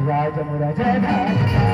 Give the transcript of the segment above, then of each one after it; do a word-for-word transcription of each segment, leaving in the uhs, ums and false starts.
राजा मोरा जय राजा।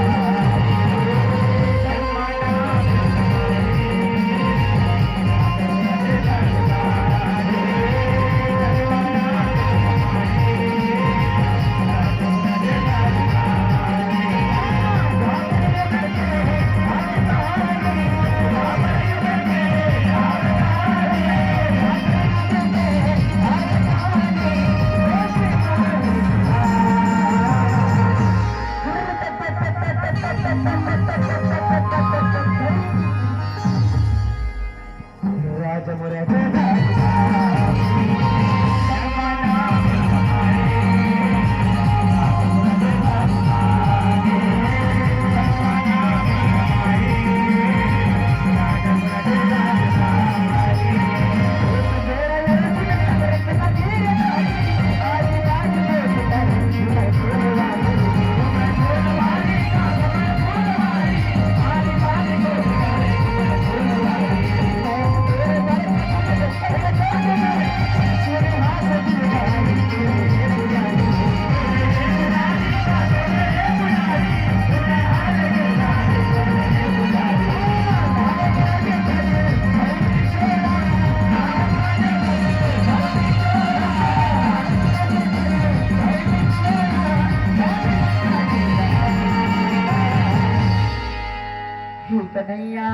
हे कन्हैया,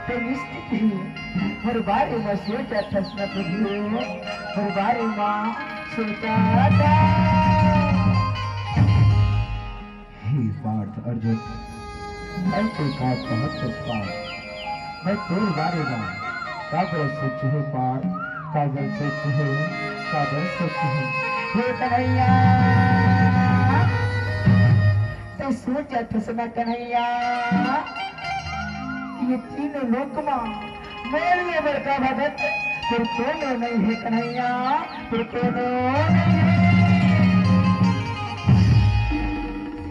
ते निश्चित ही मोर बारे म सोचत हस न प्रभु, मोर बारे म सोचत। हे पार्थ अर्जुन, मैं तो का कहत हस पार्थ, मैं तोर बारे म काबर सोचहूँ पार्थ, काबर सोचहूँ, काबर सोचहूँ। हे कन्हैया, तैं सोचत हस न कन्हैया, ये तीनों लोक म मोर ले बड़का भगत फेर कोनो नइ हे कन्हैया, फेर कोनो नइ हे।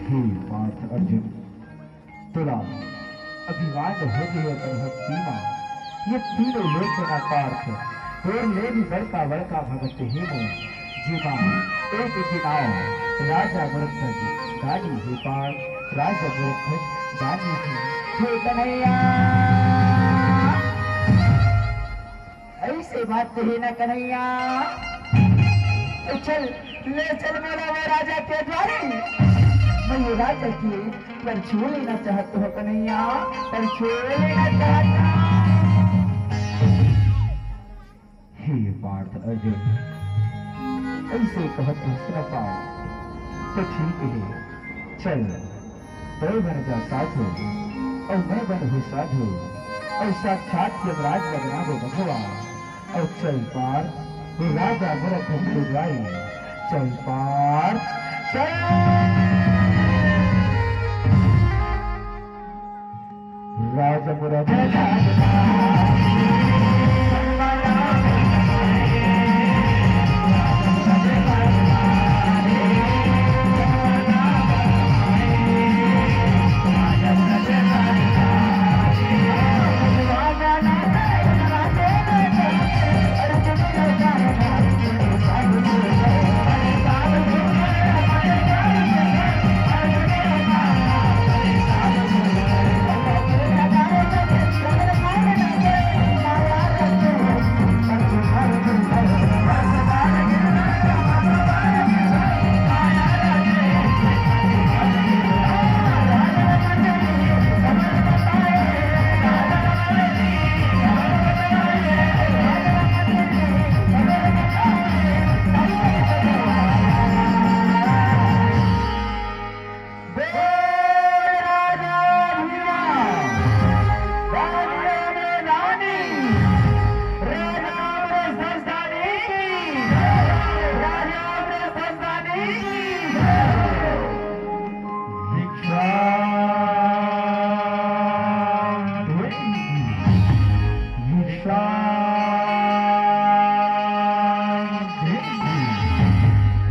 हे पार्थ अर्जुन, तोला अभिमान हो गे अपन भक्ति म। ये तीनों लोक म पार्थ, तोर ले भी बड़का बड़का भगत हे मोर। जेमा एक के नाव राजा मूर्ख दानी हे पार्थ, राजा मूर्ख दानी हे। हे कन्हैया, अइसे बात हे ना कन्हैया, तो चल, ले चल मोला वो राजा के द्वारे। मैं ये राजा के परछू लेना चाहत हों कन्हैया, परछू लेना चाहत हों। हे पार्थ अर्जुन, अइसे कहत हस न पार्थ, तो ठीक हे, चल, तैं बन जा साधु, अउ मैं बनहूँ साधु, अउ साक्षात यमराज बनना बे बघवा। अउ चल पार्थ, राजा मूर्ख के द्वारे, चल पार्थ, चल। राजा मूर्ख बोल राजा भीमा, राजा में रानी, राजा में संस्थानी की, राजा में संस्थानी की। भिक्षा, भिक्षा।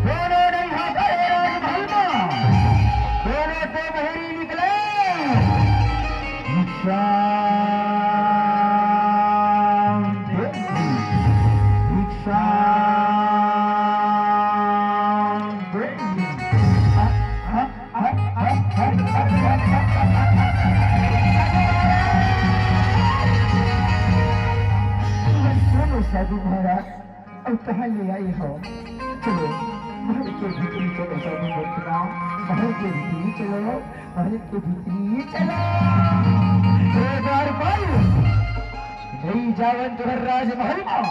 कोनो नइ हा करे राजमहल म, कोनो तो बहिरी निकले। भिक्षा, भिक्षा। साधु महाराज, अब कहाँ ले आए हो? चलो, महल के भीतरी चलो, साधु महात्मा, महल के भीतरी चलो, महल के भीतरी चलो। ए द्वारपाल, नइ जावन तुहर राजमहल मा।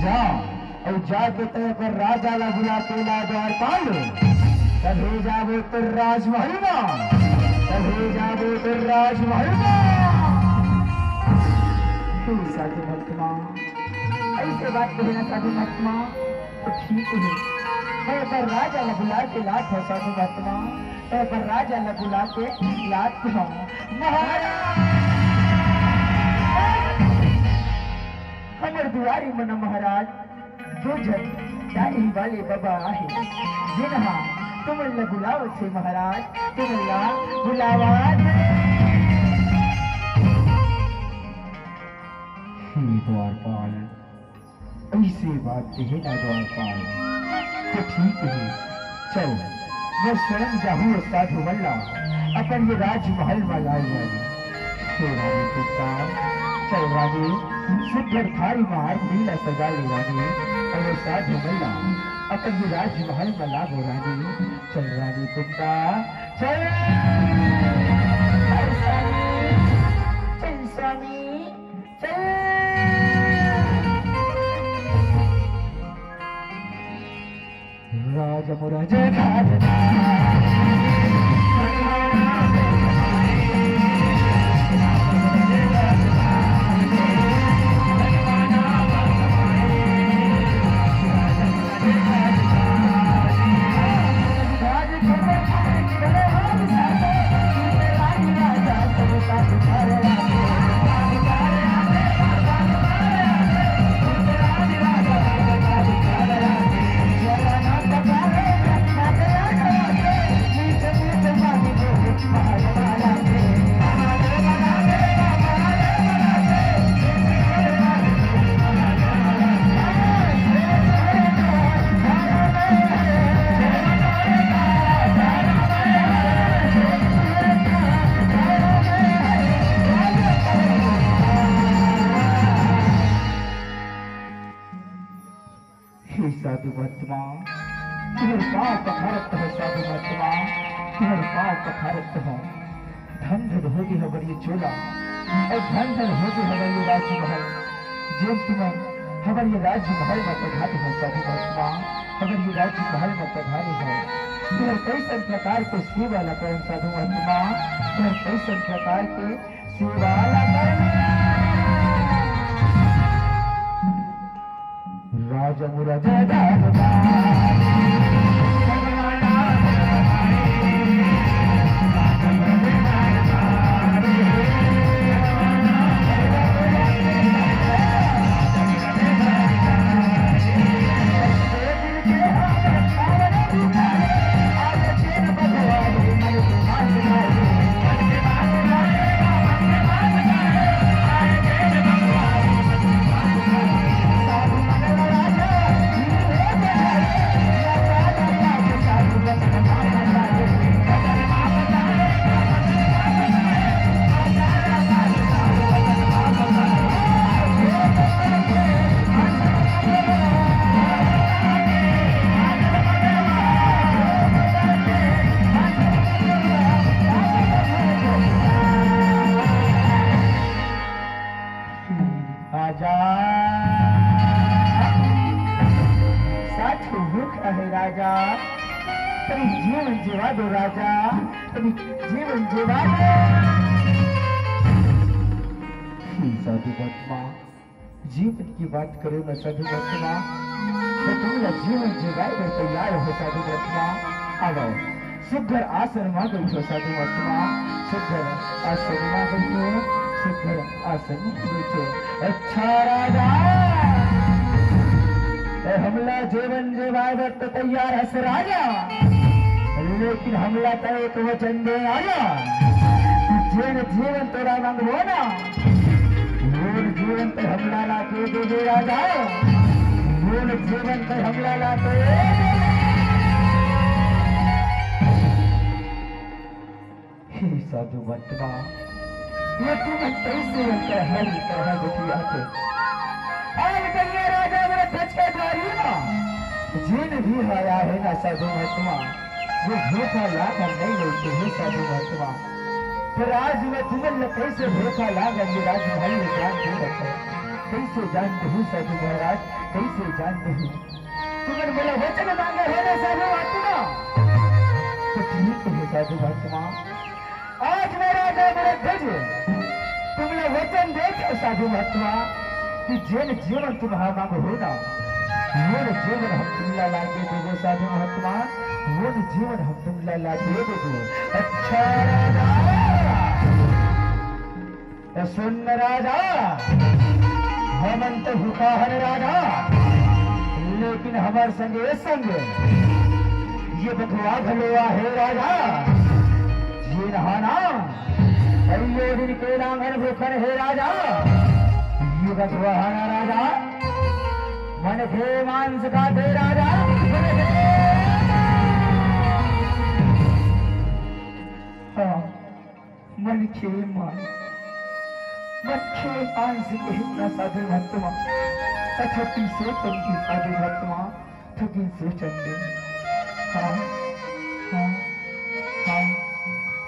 जा, अउ जाके तैं अपन राजा ला बुला के ला द्वारपाल। तभे जाबो तोर राजमहल मा, तभे जाबो तोर राजमहल मा। हे साधु महात्मा, अइसे बात कहे ना साधु महात्मा, त ठीक हे। मैं अपन राजा ला बुला के लात हँव साधु महात्मा, मैं अपन राजा ला बुला के लात हँव। महाराज, हमर दुआरी मन महाराज, दू झन दाढ़ी वाले बाबा आहे, जेन हा तुमन ला बुलावत हे महाराज, तुमन ला बुलावत हे। हे द्वारपाल, अइसे बात कहे ना द्वारपाल, त ठीक हे, चल, मैं स्वयं जाहूँ अउ साधु मन ला अपन ये राजमहल मा लाय जाहूँ। हे रानी कुंता, चल रानी, सुघर थारी मा आरती ला सजा ले रानी, अउ साधु मन ला अपन ये राजमहल मा लाबो रानी। चल रानी कुंता, चल। चल स्वामी, चल स्वामी। राजा मोरा जय हे साधु महात्मा, तुहर पाँव पखारत हँव साधु महात्मा, तुहर पाँव पखारत हँव। धन धन होगे हमर ये चोला, अउ धन धन होगे हमर ये राजमहल। जेन तुमन हमर ये राजमहल मा पधारे हव साधु महात्मा, हमर ये राजमहल मा पधारे हव। तुहर कइसन प्रकार के सेवा ला करन साधु महात्मा, तुहर कइसन प्रकार के सेवा ला करन। राजा मोरा जय दादा। राजा, साचो भूख हे राजा, तनी जीवन जीवा दो राजा, तनी जीवन जीवा दो। हे साधु महात्मा, जीवन की बात करो न साधु महात्मा, त तुमला जीवन जीवाय बर तैयार हो साधु महात्मा। आवो, सुघर आसन मा बइठो साधु महात्मा, सुघर आसन मा बइठो, सुघर आसन मा बइठो। अच्छा राजा, ए हमला जीवन जीवाय बर त तैयार हस राजा, लेकिन हमला त एक वचन दे राजा, जेन जीवन तोला मांगबो ना, मोर जीवन तैं हमला लाके दे दे राजा, मोर जीवन तैं हमला लाके। हे साधु महात्मा, ये तुमन कइसे अंतर हर तरह गोठियाथे? आज कल आया है ना साधु महात्मा, वो धोखा लाग नहीं लेते हैं साधु महात्मा। पर आज मैं तुमन ल कैसे धोखा लाग, ये राजमहल में जान दे बता, कैसे जान दे साधु महाराज, कैसे जान दे? तुमन मोला वचन मांगे हो ना साधु महात्मा, तो ठीक है साधु महात्मा। आज मैं राजा मरध्वज तुमला वचन देत हंव साधु महात्मा कि जेन जेवन तुमन मांगहू ना, वोन जेवन हम तुमला लाके देबो साधु महात्मा, वोन जेवन हम तुमला लाके देबो। अच्छा राजा, तो सुन राजा, हमन तो भूखा हन राजा, लेकिन हमर संगे संग ये बघवा घलो आहे राजा। जेन हा ना कइयो दिन के लांघन भूखन हे राजा, ये बघवा हा ना राजा, मनखे मांस खाथे राजा। हाँ, मनखे मांस, मनखे मांस के इतना साधु महात्मा, अच्छा पीसे तन के साधु महात्मा, थकी सोचन दे। हाँ, हाँ, हाँ,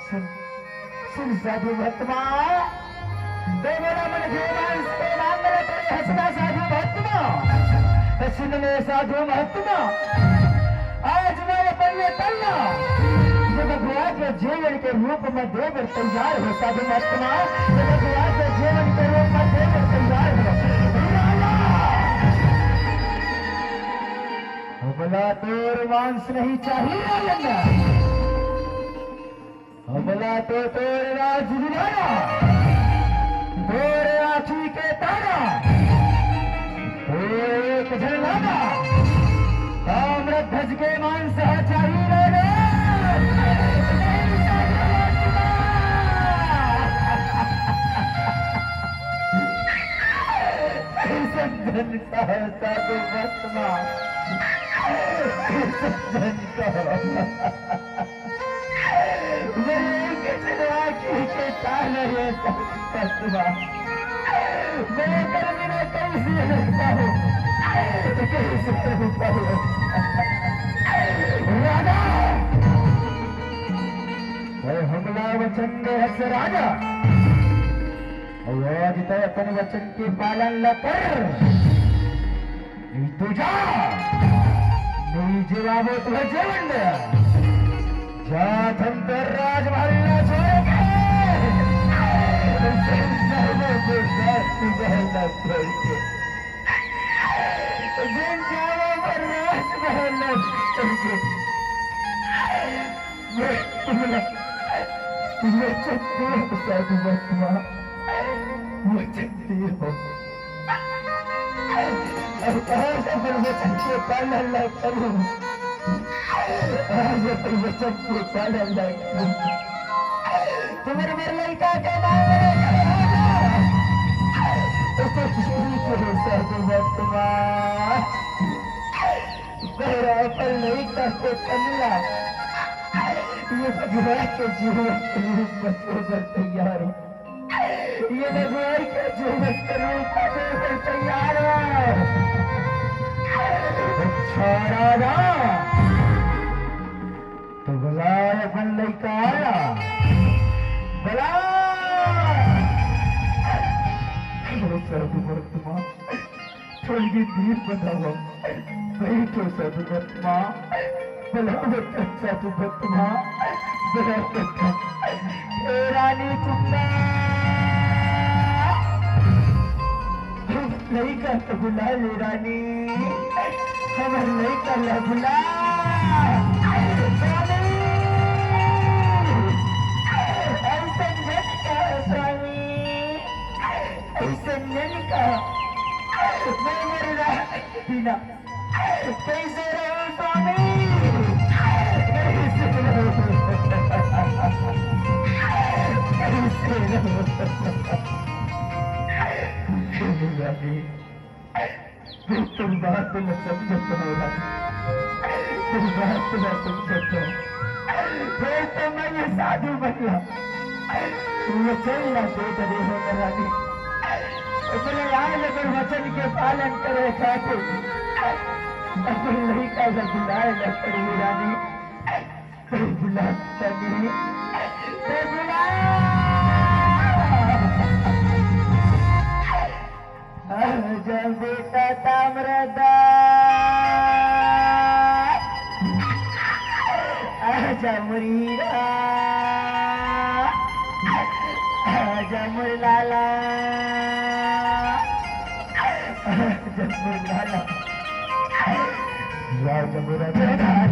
सुन, सुन साधु महात्मा, दे बोला मनखे मांस के मांग ले तेरे हंसना साधु महात्मा। तो सुन ले साधु महात्मा, आज मैं अपन ये तन ला ये बघवा के जेवन के रूप में दे बर तैयार हंव साधु महात्मा, ये बघवा के जेवन के रूप में दे बर तैयार हंव। राजा, हमला तोर मांस नहीं चाहिए राजा, हमला तो तोर राज दिलाना, तोर आँखी के तारा, तोर एक झन लाना, ताम्रध्वज के मांस ह चाही रे। कइसन झन का साधु महात्मा, कइसन झन का। मैं के चलवा के, के ताल है तत्वा। मैं कर बिना कैसे रह पाऊँ, कैसे रह पाऊँ? राजा, मैं हमला वचन दे हस राजा, और आज तय अपन वचन के पालन ला कर। नहीं तो जा, नहीं जवाबो तुझे जेवन दे। जा, तुम तो राजमहल ना छोड़ के, तुम जाओ वो राजमहल ना छोड़ के, तुम जाओ वो राजमहल ना छोड़ के। मैं तुम्हारा वचन दे हंव साधु महात्मा, वचन दे हंव। अब आज अपन वचन के पालन ला करूँ, आज अपन वचन के पालन ला करूँ। तुम्हारे मेरे लड़का के नाम लेके हो जा। तो कुछ नहीं करो साधु महात्मा। मेरा अपन लड़का के पल्ला ये बघवा के जेवन के रूप में दे बर तैयार हंव। ये बघवा के जेवन के रूप में दे बर तैयार हंव। अच्छा राजा, तो बुला अपन लइका ला, बुला। ओ साधु महात्मा, थोड़ी देर बताओ। बैठो साधु महात्मा, बुलावत हंव साधु महात्मा, बुलावत हंव। ए रानी कुंदा, लइका तो बुला ले रानी, हमर लइका ला बुला। स्वामी, अइसन झन कहा स्वामी, अइसन झन कहा। मैं मर रहा बिना कैसे रहूं स्वामी? कैसे रहूं? कैसे रहूं? स्वामी, मैं तुम बात न समझत हो रानी, तुम बात न समझत हो। मैं तो मैं ये साधु बनला, वचन ला दे डरे हो रानी। मेरे राय अगर वचन के पालन करे खातिर अपन लइका ला बुलाए ला पड़ही रानी। तैं बुला रानी, तैं बुला। आजा बेटा ताम्रदा, आजा मोर हीरा, आजा मोर लाला, आजा मोर लाला, आजा मोर राजा।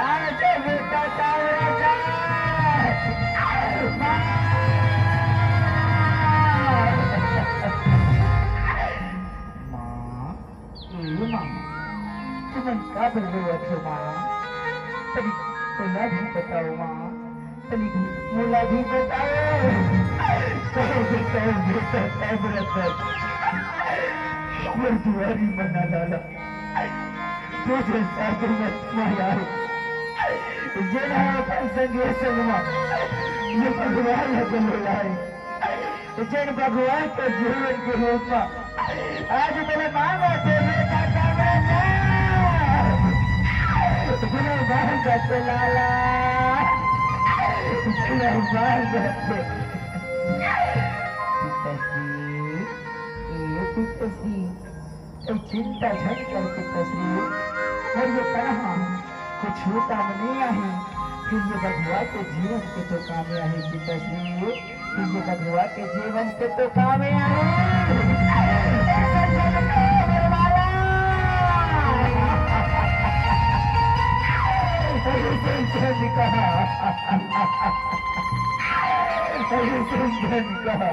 आजा बेटा तारा जा। माँ, ए माँ, तुमन का बोल रहे हो माँ? तनी मोला भी बताओ माँ, तनी मोला भी बताओ। कहो बेटा, बेटा, कब रतन हमर दुआरी मना लाला। तू जैसा तो मत माया। जेन ह अपन संगे संग म ये भगवान ल बोलाए, जेन भगवान के जीवन के रूप म आज तेला मांगत हे बेटा ताम्रदा। तेला मांगत हे लाला, तेला मांगत हे। पिताजी, ए पिताजी, ए चिंता झन कर पिताश्री, मोर ये तनहा कुछु काम नहीं आही। फिर ये बघवा के जीवन के तो कामे आही पिताश्री, फिर ये बघवा के जीवन के तो कामे आही। अरे सुन, सुन कहा, अरे सुन, सुन कहा।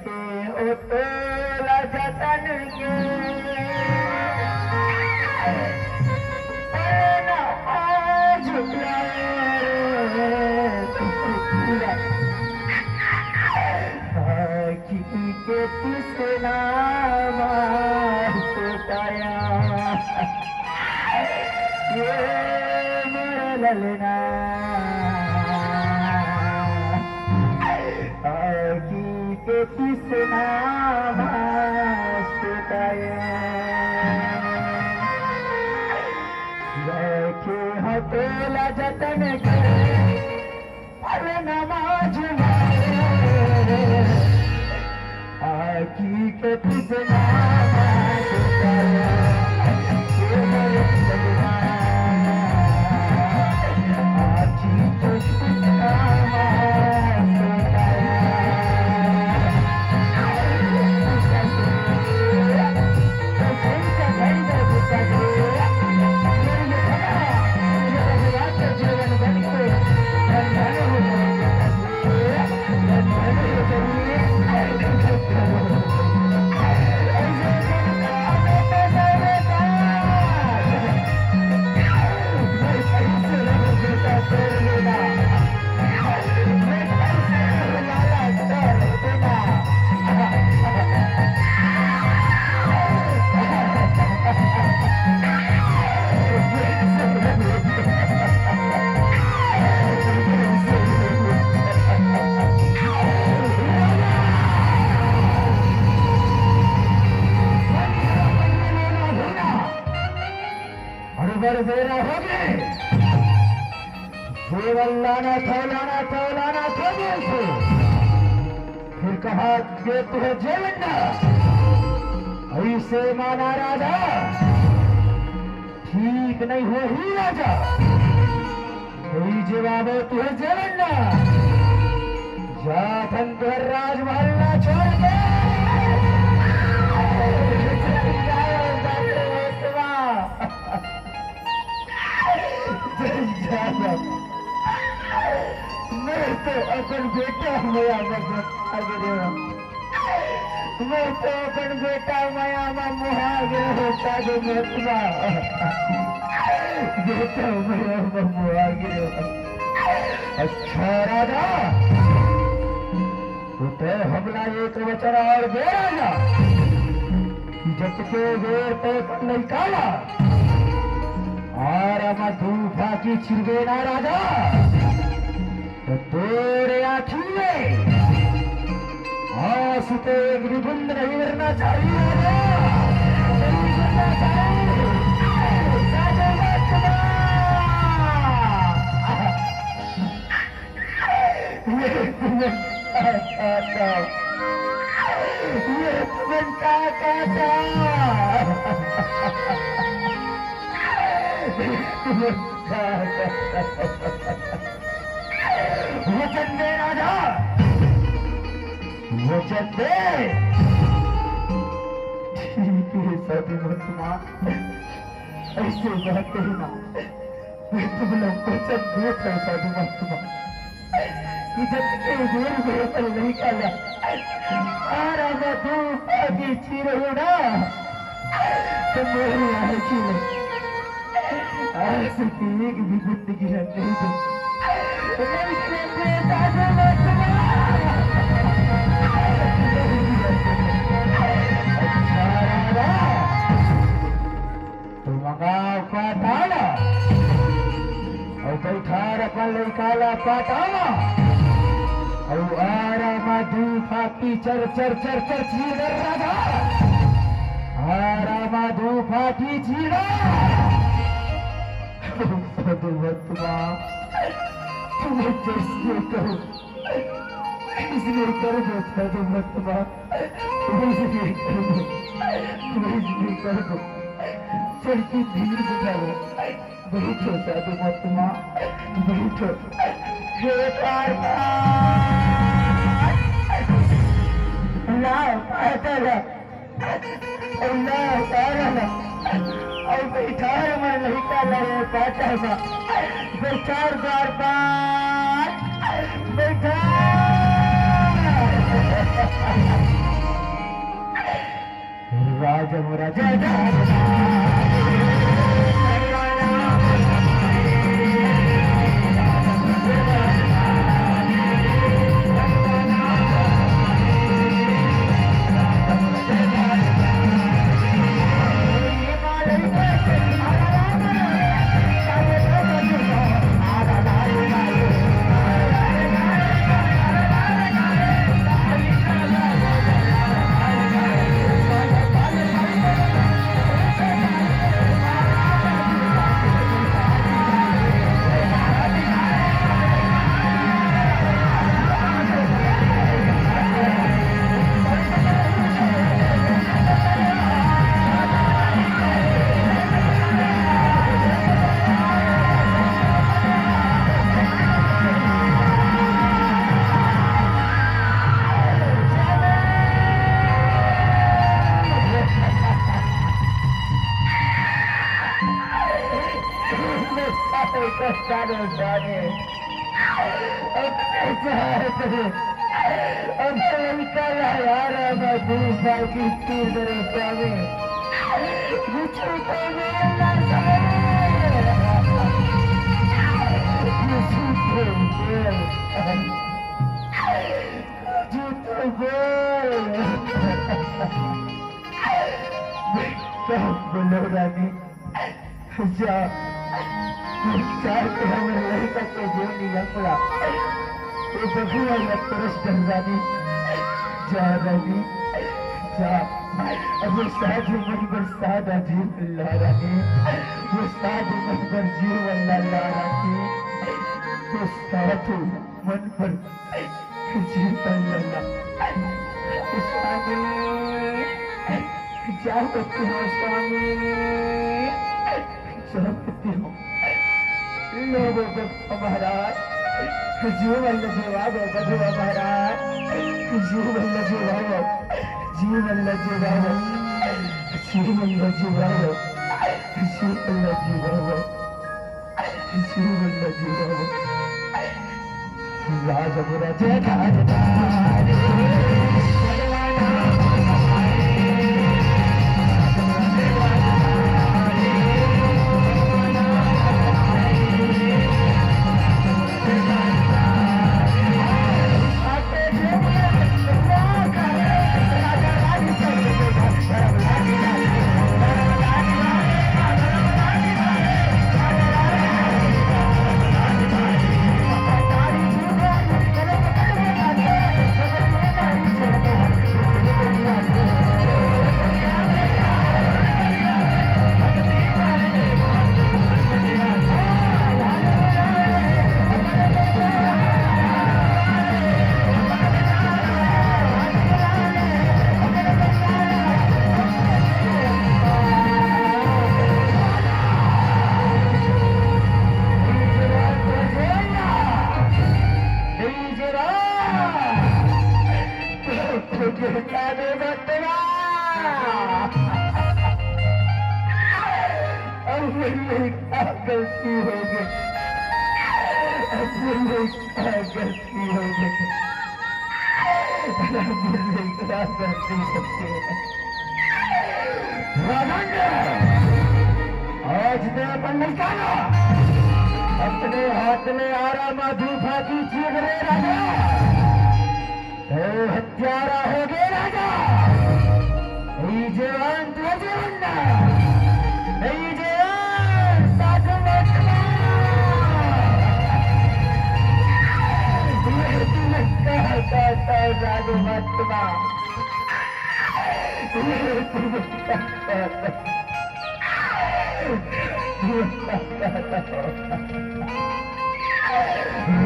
के ओ तोला जतन के पलना आज आँखी के तृष्णा मा सुताया। ये मोर ललना, आँखी के तृष्णा मा सुताया। रखे हो तोला जतन के पल नमाज में, आँखी के तृष्णा मा सुताया। आँखी के तृष्णा मा सुताया। लाना था, लाना था, लाना था बोलथे। फिर कहा के तुहे जेवन ना। अइसे माना राजा, ठीक नहीं होही राजा। कोई जवाब तुहे जेवन ना। जाथन तुहे राजमहल ला छोड़ के। मैं तो अपन बेटा मया म मोहा गे रेहेंव। मैं तो अपन बेटा मया म मोहा गे रेहेंव, साधु महात्मा। बेटा मया म मोहा गे रेहेंव। अच्छा राजा, तो तैं हमला एक वचन और दे राजा, कि जतके बेर तैं अपन लइका ला आरा म दू फाकी चिरबे ना राजा, तो तोरे आँखी में आंसू तो एक भी बूंद नहीं गिरना चाहिए राजा, नहीं गिरना चाहिए। साधु महात्मा। ये तुमन का कहत हव? ये तुमन का कहत हव? ये तुमन का कहत हव? वचन दे राजा, वचन दे। ठीक है साधु महात्मा, अइसे बात कही ना। मैं तुमला वचन देत हंव साधु महात्मा, कि जतके बेर में अपन लइका ला आरा म दू फाकी चिरहूं ना, तो मोर आँखी में आंसू के एक भी बूंद गिरन नहीं दूं। नहीं गिरन दूं साधु महात्मा। अच्छा राजा। तो मंगाव पाटा ला, अउ बइठार अपन लइका ला पाटा म, अउ आरा म दू फाकी चर चर चर चर चीर राजा, आरा म दू फाकी चीर। साधु महात्मा, तुमन जइसने कहो। वइसने करबो साधु महात्मा, वइसने करबो, वइसने करबो। चल के धीर बुझाओ, बइठो साधु महात्मा, बइठो। हे पार्वती, लाव पाटा ला। अउ ला उतारा ना, अउ बइठार हमर लइका ला ये पाटा म, बइठार द्वार पार, बइठार। राजा मोरा जय जय। अब लइका ला आरा म दू फाकी चीर दे रे स्वामी। कुछु तो बोल ना स्वामी। कुछु तो बोल। कुछु तो बोल। बेटा बोलो रानी। जा, जा के हमर लइका के जेवनी अमला, वो बबुआ ला परस दे रानी। जा रानी, जा। अब वो साधु मन बर सादा जीवन ला रानी, वो साधु मन बर जीवन ला, ला रानी। तो साधु मन पर जीवन लगा। स्वामी, जावत हंव स्वामी, जावत हंव। लो बबा महाराज, जीवन ल जीवावव बबा महाराज, जीवन ल जीवावव, जीवन ल जीवावव, जीवन ल जीवावव, जीवन ल जीवावव। अब मेरी का गलती हो गई, अब मेरी का गलती हो गई, अब मेरी का गलती हो गई। राजन, आज मैं अपन लइका ला अपने हाथ में आरा मा धूपा की चीर रे राजा। तो हत्यारा हो गए राजा। ई जीवन तो जीवन ना। ई जीवन साधु महात्मा। ये तुम कहा कहता है साधु महात्मा। ये तुम कहा कहता है।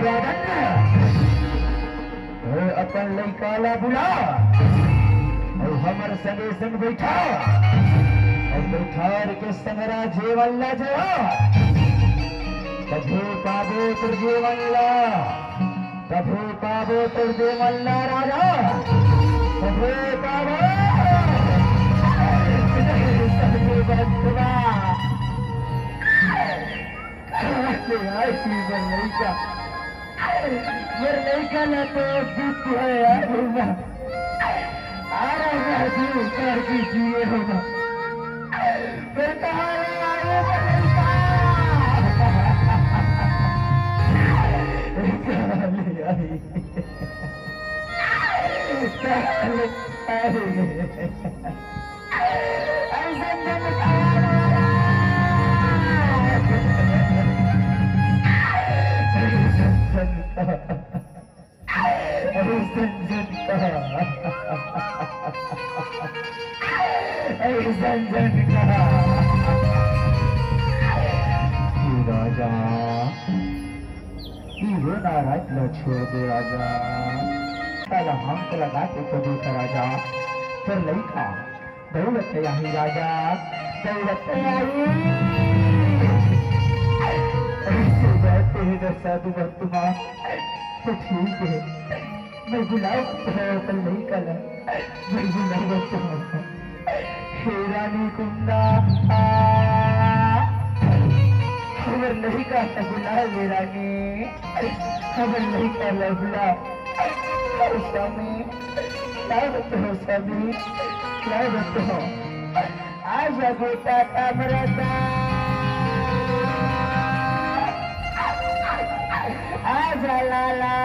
राजन, ए, अपन लइका ला बुला अउ हमर संगे संग बैठा अउ बैठार के संगरा जेवन ला जेवा, तभे पाबो तोर जेवन ला, तभे पाबो तोर जेवन ला राजा, तभे पाबो। तभे बंधुआ। अरे, आई मोर लइका, मोर लइका ला तो जीत है यार, हो ना? आ रहा है जी, कर दीजिए, हो ना? फिर कहाँ ले आए मोर लइका? कहाँ ले आई? कहाँ ले आई? अइसन झन कहा महाराज। अइसन झन कहा। अइसन झन कहा। अइसन झन कहा। हे राजा, ये नाराज ला छोड़ दे राजा। साला हम तो लगा के तो देखा राजा, तोर लइका दौड़त आही राजा, दौड़त आही। ऐसे बात है न साधु महात्मा, तो ठीक है, मैं बुलावत हंव अपन लइका ला, मैं बुलावत हंव। हे रानी कुंदा, हमर लइका ला बुला ले रानी, हमर लइका ला बुला। अरे स्वामी, क्या बताओ स्वामी, क्या बताओ? आजा बेटा ताम्रता, आजा लाला,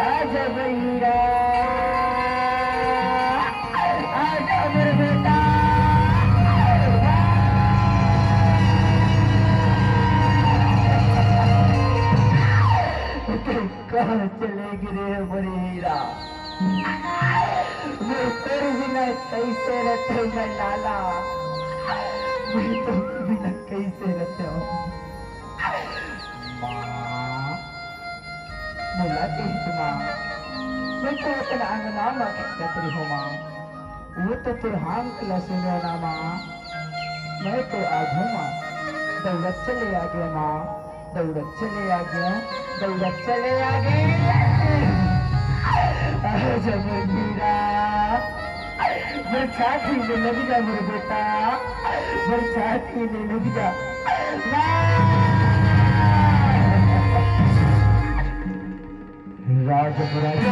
आजा बहिरा, आजा मोर बेटा। कहाँ चले गे रे मोर हीरा? मैं तेरे बिना कैसे रहते मैं लाला? मैं तो बिना कइसे रथंव। माँ, मोला कहिस माँ, मैं तो अपन अंगना म खेलत रेहेंव माँ। वो तो तोर हांक ल सुनेंव ना माँ। मैं तो आघू माँ दउड़त चले आगेंव माँ, दउड़त चले आगेंव, दउड़त चले आगेंव। आजा मोर हीरा, मोर छाती में लग जा मोर बेटा, मोर छाती में लग जा। राज राज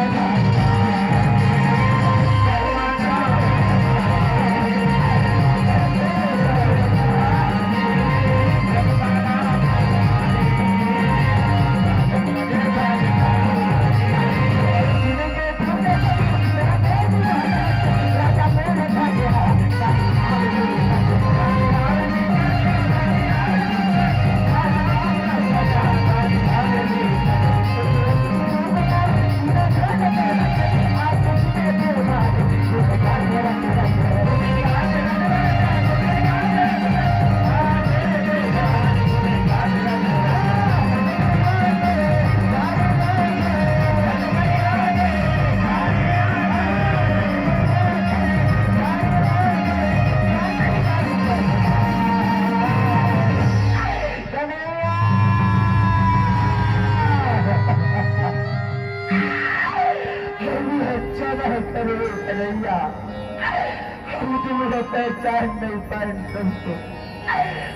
हम तुम्हें पहचान नहीं पाए दोस्तों,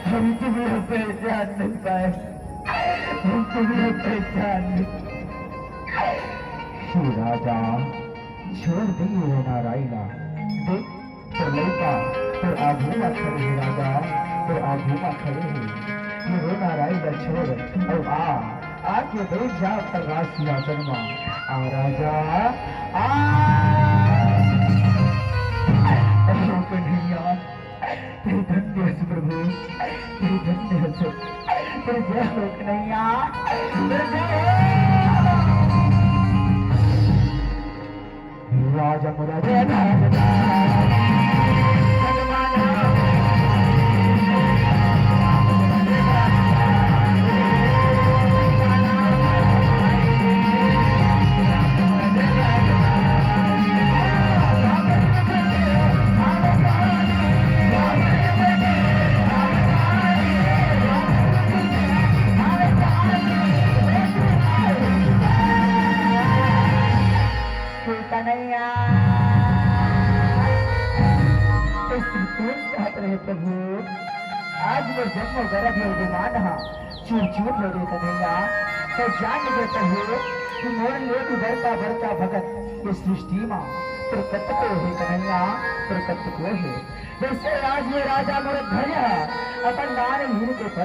हम तुम्हें पहचान नहीं पाए, हम तुम्हें पहचान नहीं। हे राजा, छोड़ दे ये रोना राई ला। देख, तोर लइका तोर आघू म खड़े हे राजा, तोर आघू म खड़े हे। ये रोना राई ला छोड़ अउ आ, आके बइठ जा अपन राज सिंहासन म। आ राजा, आ। अहो कन्हैया, तें धन्य हस प्रभु, तें धन्य हस। तें जय हो कन्हैया, तें जय हो। राजा मोरा जय राजा। हे कन्हैया, ए श्रीपुर कहत रहे प्रभु, आज मोर जन्म गरभ अभिमान हा चूर चूर हो गे कन्हैया। त जान गे प्रभु कि मोर ले भी बड़का बड़का भगत ये सृष्टि मा तोर कतको हे कन्हैया, तोर कतको हे। जइसे आज ये राजा मोर धन्य हा अपन दान हीन के फल